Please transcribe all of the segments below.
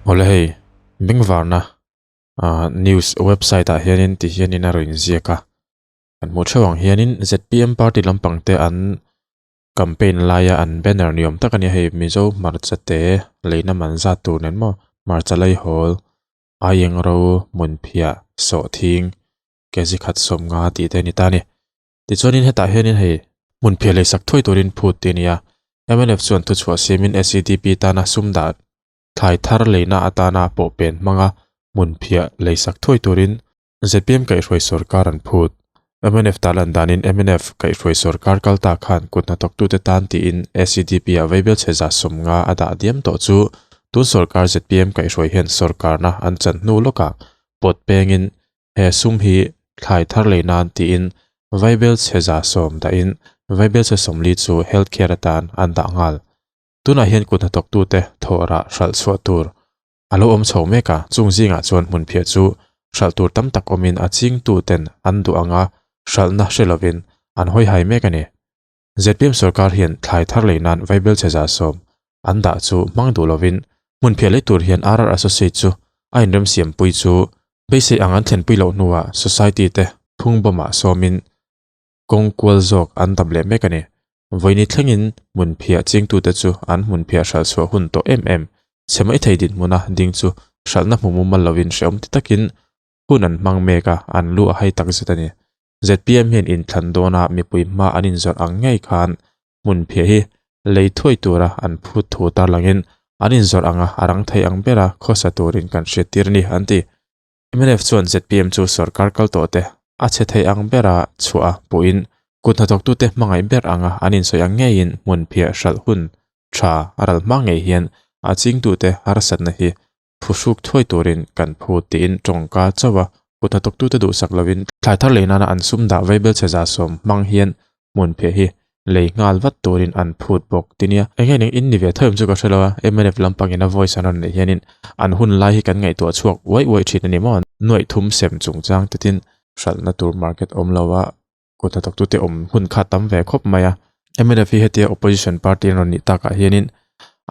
Awle hei bengvarna ah news website ah hianin ti hianin a rawn inziak a kan hmuh theuh ang hianin zpm party lampang te an campaign laia an banner ni awm tak a ni a hei mizo hmarcha te leina man zat tur nen maw hmarcha laihawl aiengro hmunphiah sawhthing kg khat 50 tih te a ni ta a ni. Tichuanin hetah hianin hei hmunphiah lei sak thuai turin phut tih a ni a, mnf chuan thuchhuah siamin SEDP tana sum dah thlai thar leina atana pawh pen hmanga hmunphiah lei sak thuai turin zpm kaihhruai sawrkar an phut. Mnf ta lan danin mnf kaihhruai sawrkar kal ta khan kut hnathawktute tan tiin SEDP ah vaibel chhe 150 a dah diam tawh chu tun sawrkar zpm kaihhruai hian sawrkarna an chan hnu lawkah pawt pengin He sum hi thlai thar lei nan tiin vaibel chhe 100 dahin vaibel chhe 40 chu health care atan an dah nghal. Tunah hian kut hnathawktute thawh rah hralh chhuah tur a lo awm chho mek a, chung zingah chuan hmunphiah chu hralh tur tam tak awmin a chingtuten an duh anga hralhna hre lovin an hawi hai mek a ni. Zpm sorkar hian thlai thar lei nan vaibel chhe 100 an dah chu hmang duh lovin hmunphiah lei tur hian RR Associate chu a inremsiampui chu beisei ang an thlenpui loh hnuah society te phungbawmah sawmin kawng kual zawk an dap leh mek a ni. Vawiini thlengin hmunphiah chingtute chu an hmunphiah hralh chhuah hun tawh em em chhe mai thei dinhmuna ding chu hralhna hmu mumal lovin hrehawm ti takin hun an hmang mek a, an lu a hai takzet a ni. Zpm hian inthlan dawnah mipui hma an inzawrh ang ngei khan hmunphiah hi lei thuai tura an phut thu tarlangin an inzawrh anga a rang thei ang bera khawsa turin kan hriattir a ni, an ti. Mnf chuan zpm chu sorkar kal tawh te a chhe thei ang bera chhuah a puhin kut hnathawktute hmangaih ber anga an insawi ang ngeiin hmunphiah hralh hun tha a ral hma ngei hian a chingtute harsatna hi Phuhruk thuai turin kan phut tiin tawngka chauh a, kut hnathawktute duhsak lovin thlai thar lei nana an sum dah vaibel chhe 100 hmang hian hmunphiah hi lei nghal vat turin an phut bawk ti nia. Eng nge ning in ni ve tho em chu ka hre lo a, mnf lampangin a voice an rawn neih hianin an hun lai hi kan ngaihtuah chhuak uai uai thin a ni maw? Nuaih thum sem chungchang te tin hralhna tur market awm lo a, kut hnathawktute awm hun kha tam ve khawp mai a. Mnf hi hetia opposition party an rawn nih takah hianin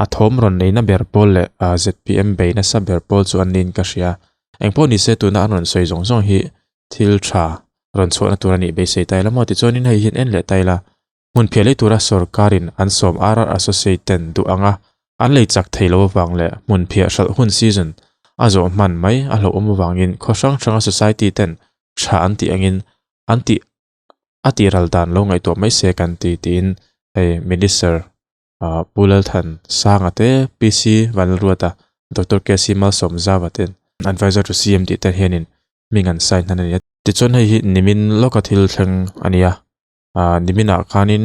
a thawm rawn neina ber pawl leh zpm bei nasa ber pawl chu an niin ka hria. Engpawh ni se tuna an rawn sawi zawng zawng hi thil tha rawn chhuahna tur a nih beisei ta ila maw tichuanin hei hian en leh ta ila hmun phiah lei tura sorkarin an sawm RR Associate ten duh anga an lei chak thei lo avang leh hmun phiah hralh hun season a zawh hman mai a hlauhawm avangin khaw hrang hranga society ten tha an tih angin an tih a tih ral dan lo ngaihtuah mai se kan ti tiin hei minister ah Pu Lalthan Sanga te PC Vanlalruata Doctor KC Malsawmzava ten advisor to CM tih te hianin hming an sign hnan a ni a. Tichuan hei hi nimin lawka thil thleng a ni a ah niminah khanin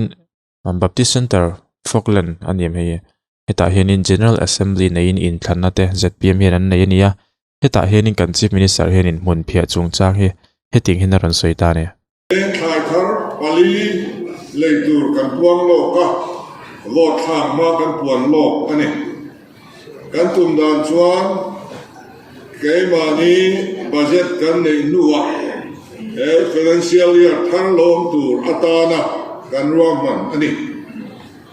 Baptist Center Falkland a ni em hei hetah hianin General Assembly neiin inthlanna te zpm hian an nei a ni a Hetah hianin kan Chief Minister hianin hmun phiah chungchang hi hetiang hian a rawn sawi ta a ni. Leng thlai thar pali lei tur kan puang lawk a, vote thlak hma kan puan lawk a ni. Kan tum dan chuan keimahni budget kan neih hnuah he financial year thar lawm tur atana kan ruahman a ni.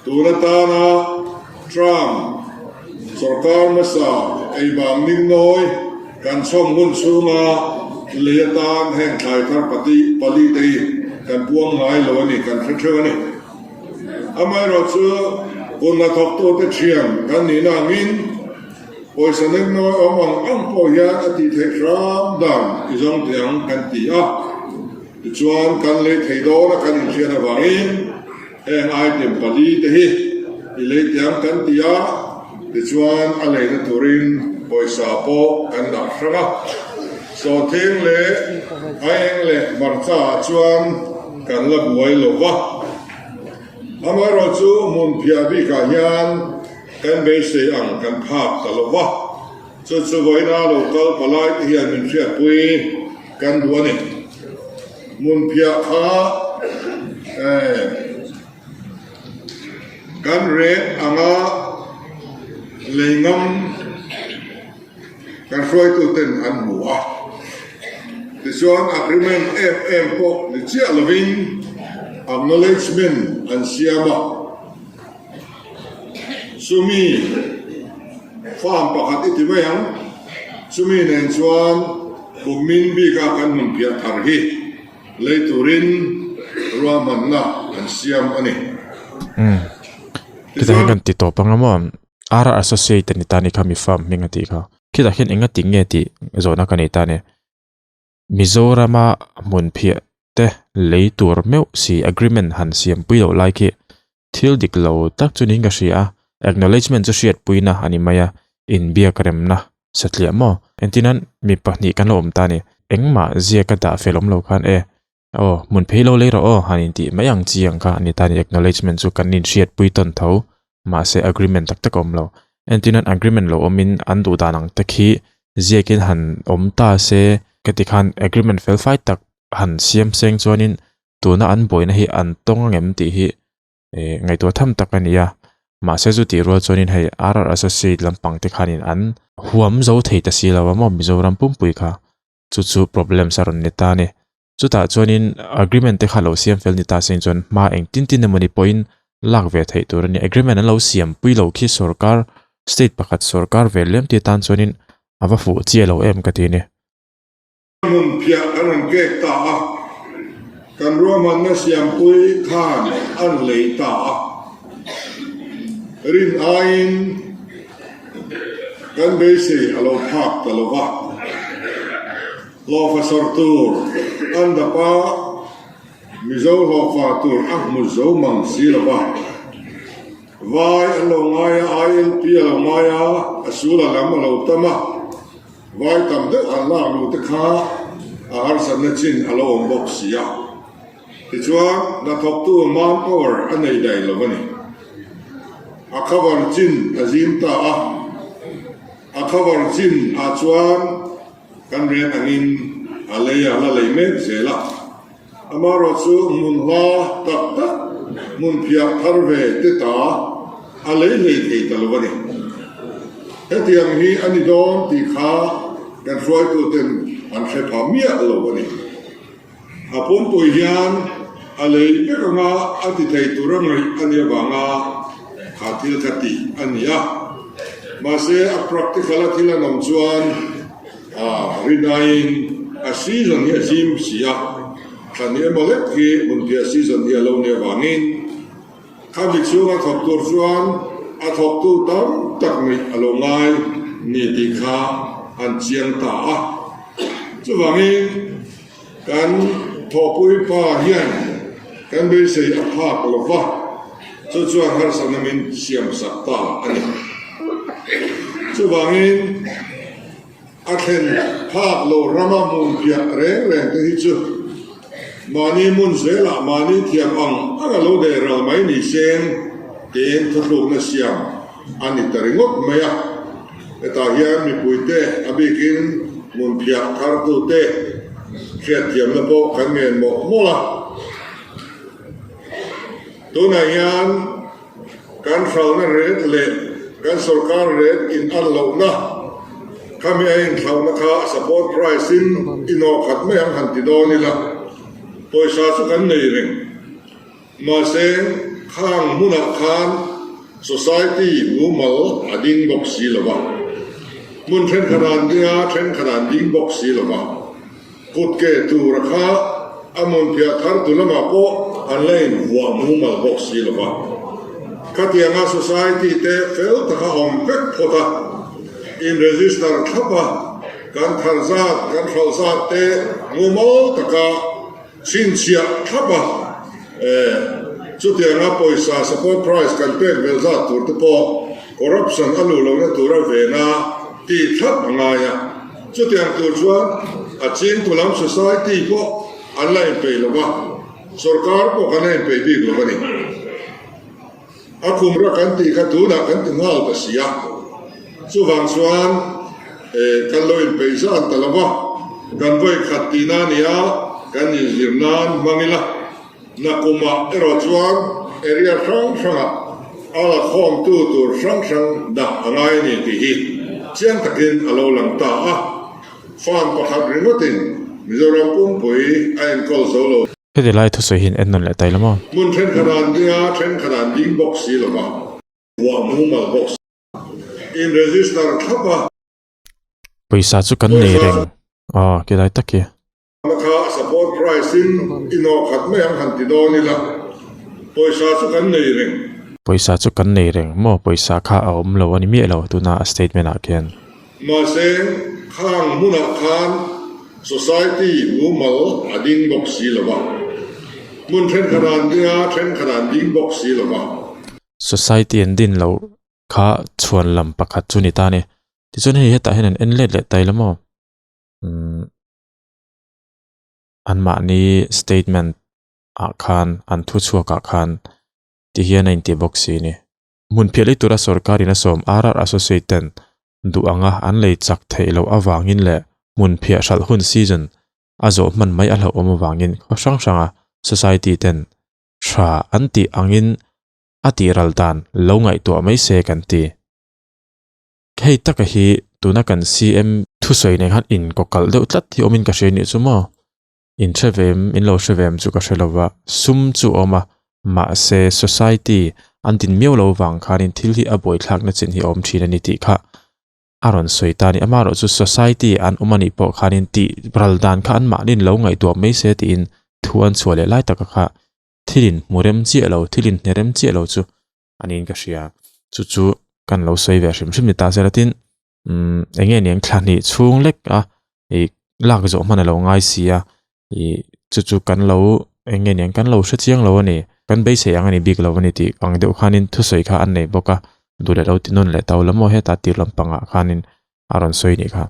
Tun atana Trump sorkar hmasa eibang ningnawi kan chhawm hun chhunga lei atan heng thlai thar pati pali te hi kan puang ngai lo a ni, kan hre theuh a ni. Amaherawhchu hun hnathawktute thian kan nihna angin pawisa ningnawi awm ang ang pawh hian a tih theih hram dan i zawng teh ang kan ti a. Tichuan kan lei thei dawn a kan inhriat avangin Heng item pali te hi i lei tiang kan ti a, tichuan a leina turin pawisa pawh kan dah hrang a. Sawhthing leh aieng leh hmarcha ah chuan kan la buai lo va. Amaherawhchu hmun phiah bikah hian kan beisei ang kan phak ta lo va. Chu chu vawiina lo kal palai te hian min hriatpui kan duh a ni. Hmunphiah kha kan rek anga lei ngam kan hruaituten an hmu a. Tichuan agreement em em pawh ni chiah lovin acknowledgement an siam a. Chumi. Farm pakhat i ti mai ang. Chumi nen chuan kummin bika kan hmunphiah thar hi lei turin ruahmanna an siam a ni. Umm. Khitah hian kan ti tawp ang a maw? RR Associate a ni ta a ni kha mi farm hming a tih kha. Khitah hian enga tih nge tih zawhna ka nei ta a ni. Mizorama hmunphiah te lei tur meuh si agreement han siam pui loh lai khi thil dik lo tak chu niin ka hria a, acknowledgement chu hriatpuina a ni mai a, inbiak remna satliah maw? Engtinan mi pahnih kan lo awm ta a ni, engmah ziaka dah fel awm lo khan e, aw hmun phei lo lei rawh aw han intih mai ang chi ang kha a ni ta a ni, acknowledgement chu kan inhriatpui tawn tho, mahse agreement tak tak a awm lo. Engtinan agreement lo awmin an duh dan ang te khi ziakin han awm ta se, ka ti khan agreement fel fai tak han siam seng chuanin tuna an buaina hi an tawng angem tih hi eh ngaihtuah tham tak a ni a mahse chu tih rual chuanin hei RR associate lampang te khanin an huam zo thei ta si lo a maw Mizoram pumpui kha chu chu problems a rawn ni ta a ni chutah chuanin agreement te kha lo siam fel ni ta seng chuan hma engtin tin emawni pawhin lak ve theih tur a ni agreement an lo siam pui lo khi sorkar state pakhat sorkar ve lem te tan chuanin a va fuh chiah lo em ka ti a ni. Hmun phiah an rawn kek ta a, kan ruahmanna siampui khan an lei ta a. Rin aiin kan beisei a lo phak ta lo va, hlawhfa sawr tur an dap a, Mizo hlawhfa tur a hmu zo mang si lo va. Vai an lo ngai a, ILP a lo ngai a, a sul a lam a lo tam a. Vai tam deuh an lak luh te kha a harsatna chin a lo awm bawk si a. Tichuan, hnathawktu manpower a nei daih lo a ni. A cover chin a zim ta a, a cover chin ah chuan kan rian angin a lei a la lei mek zel a. Amaherawhchu hmun hla tak tak, hmun phiah thar ve te ta a lei hlei thei ta lo a ni. Hetiang hi a ni dawn tih kha kan hruaituten an hre pha miah lo a ni. A pumpui hian a lei vek anga a ti thei tur a ngaih a nih avanga kha thil kha tih a ni a. Mahse a practical a thil an awm chuan A rinaiin a season hi a zim si a, thlan hi emaw lek hi hmunphiah season hi a lo nih avangin khami chhunga thawk tur chuan a thawktu tam tak neih a lo ngai ni tih kha an chiang ta a. Chuvangin kan thawhpui pa hian kan beisei a phak lo va, chu chuan harsatna min siamsak ta a ni. Chuvangin. A thlen phak lo rama hmunphiah reng reng te hi chu mahni hmun zelah mahni thiam ang ang a lo deh ral mai ni seng tiin thuthlukna siam a ni ta ringawt mai a. Hetah hian mipuite a bikin hmunphiah thartute hriatthiamna pawh kan ngen mawlh mawlh a. Tunah hian. Kan hralhna rate leh kan sorkar rate in an lohna khami a inthlauhna kha support price in i nawh khat mai ang han ti dawn ila, pawisa chu kan nei reng. Mahse, khang hmunah khan society mumal a ding bawk si lo va, hmun thenkhat an ding a, thenkhat an ding bawk si lo va. Kut ke tura kha a hmunphiah thar tu lamah pawh an la invuah mumal bawk si lo va. Khatianga society te fel taka awm vek phawt a, in register thlap a, kan thar zat, kan hralh zat te mumal taka chhinchhiah thlap a, chutianga pawisa support price kan pek vel zat tur te pawh corruption a luh lohna tura vena tih thlap a ngai a. Chutiang tur chuan a chingtu lam society pawh an la inpeih lo va, sorkar pawh kan la inpeih bik lo a ni. A khumra kan tih kha tunah kan ti nghal ta si a, chuvang chuan kan lo inpeih zan ta lo va, kan vawi khat tihna a ni a, kan inzir nan hmang ila. Nakumah erawh chuan area hrang hrangah a la khawmtu tur hrang hrang dah a ngai a ni tih hi chiang takin a lo lang ta a. Farm pakhat ringawtin Mizoram pumpui a enkawl zo lo. Heti lai thusawi hian en nawn leh ta ila maw? Hmun thenkhat an ding a, thenkhat an ding bawk si lo va. Vuah mumal bawk si. In register thlap a. Pawisa chu kan nei reng aw khilai tak hi. Na kha support price in i nawh khat mai ang han ti dawn ila pawisa chu kan nei reng. Pawisa chu kan nei reng maw pawisa kha a awm lo a ni miah lo tuna a statement ah khian. Mahse khang hmunah khan society mumal a ding bawk si lo va, hmun thenkhat ah an ding a, thenkhat ah an ding bawk si lo va. Society an din loh kha chhuan lam pakhat chu ni ta a ni. Tichuan hei hetah hian an en let leh ta ila maw umm anmahni statement ah khan an thu chhuak ah khan ti hian a inti bawk si a ni. Hmun phiah lei tura sorkar in a sawm RR Associate ten duh anga an lei chak theih loh avangin leh hmun phiah hralh hun season a zawh hman mai a hlauhawm avangin khaw hrang hranga society ten tha an tih angin a tih ral dan lo ngaihtuah mai se kan ti. Hei taka hi tuna kan CM thusawi nen khan inkawkalh deuh tlat hi awmin ka hria nih chu maw? In hre ve em, in lo hre ve em chu ka hre lo va, sum chu a awm a, mahse society an din miau lo vang khanin thil hi a buaithlakna chin hi a awm thin a ni tih kha a rawn sawi ta a ni. Amaherawhchu society an awm a nih pawh khanin tih ral dan kha anmahniin lo ngaihtuah mai se tiin thu an chhuah leh lai taka kha thil in hmu rem chiah lo, thil in hne rem chiah lo chu a niin ka hria. Chu chu kan lo sawi ve hrim hrim ni ta se la tin umm eng nge niang thla hnih chhung lek a ih lak zawh hman a lo ngai si a ih chu chu kan lo eng nge niang kan lo hre chiang lo a ni kan beisei ang a ni bik lo a ni tih ang deuh khanin thusawi kha an nei bawk a duh leh lo ti nawn leh tau lam maw heta tir lampangah khanin a rawn sawi nih kha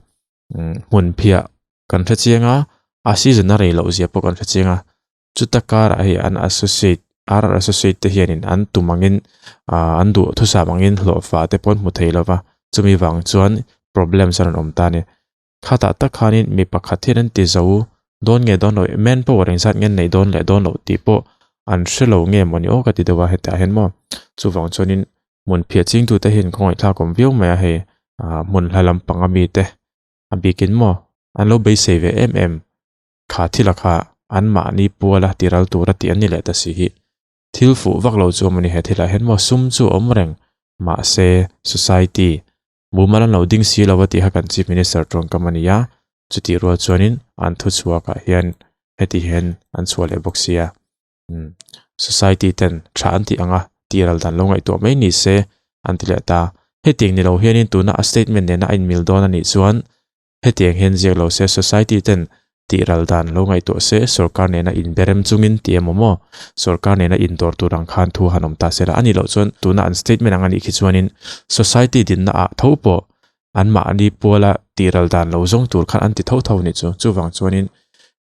umm hmun phiah kan hre chiang a a season a rei loh zia pawh kan hre chiang a. Chuta karah hei an associate RR associate te hianin an tum angin ah an duh thusam angin hlawhfa te pawh an hmu thei lova chumi vang chuan problems a rawn awm ta a ni. Khatah tak khanin mi pakhat hian an ti zo dawn nge dawn loh manpower engzat nge an neih dawn leh dawn loh tih pawh an hre lo nge mawni aw ka ti deuh a hetah hian maw chuvang chuanin hmun phiah chingtute hian kawngaihthlak awm viau mai a hei ah hmun hla lampang ami te a bikin maw an lo beisei ve em em. Kha thila kha anmahni puala tiral tura tih an ni leh ta si hi. Thil fuh vak lo chu a mawni he thilah hian maw sum chu a awm reng mahse society mumal an lo ding si lo a tih kha kan chief minister tawngkam a ni a, chutih rual chuanin an thu chhuakah hian heti hian an chhuah leh bawk sia. Umm society ten tha an tih anga tiral dan lo ngaihtuah mai ni se an ti leh ta. Hetiang ni lo hianin tuna a statement nena a inmil dawn a nih chuan Hetiang hian ziak lo se society ten tih ral dan lo ngaihtuah se sorkar nena inberem chungin ti emaw maw sorkar nena indawr tur ang khan thu han awm ta se la a nih loh chuan tuna an statement ang a nih khi chuanin society dinna ah tho pawh anmahni puala tih ral dan lo zawng tur khan an ti tho tho nih chu chuvang chuanin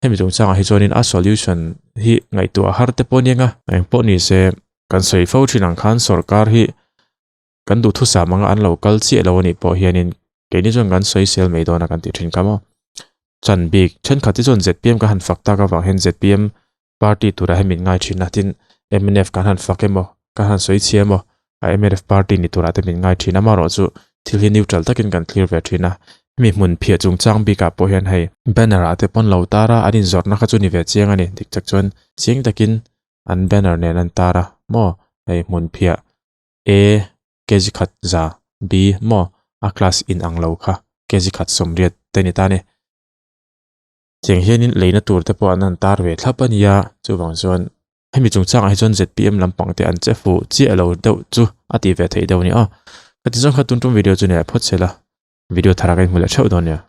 hemi chungchangah hi chuanin a solution hi ngaihtuah har te pawh a nia eng pawh ni se kan sawi fo thin ang khan sorkar hi Kan duhthusam anga an lo kal chiah lo anih pawh hianin keini chuan kan sawi sel mai dawn a kan tih thin kha maw. Chan bik thenkhat hi chuan zpm ka han fak tak avang hian zpm party turah hian min ngai thin a tin mnf kan han fak emaw kan han sawi chhia emaw a mnf party ni turah te min ngai thin a amaherawh chu thil hi neutral takin kan clear ve thin a hemi hmun phiah chungchang bikah pawh hian hei banner ah te pawn lo tar a an inzawrhna kha chu ni ve chiang a ni dik tak chuan chiang takin an banner nen an tar a maw hei hmun phiah A kg khat za, B maw a class in ang lo kha kg khat 80 te ni ta ni. Tiang hianin leina tur te pawh an han tar ve thlap a nia, chuvang chuan hemi chungchangah hi chuan zpm lampang te an che fuh chiah lo deuh chu a tih ve theih deuh a ni aw. Ka ti zawng kha tun tum video chu nia phawt se la, video thar a ka inhmu leh theuh dawn nia.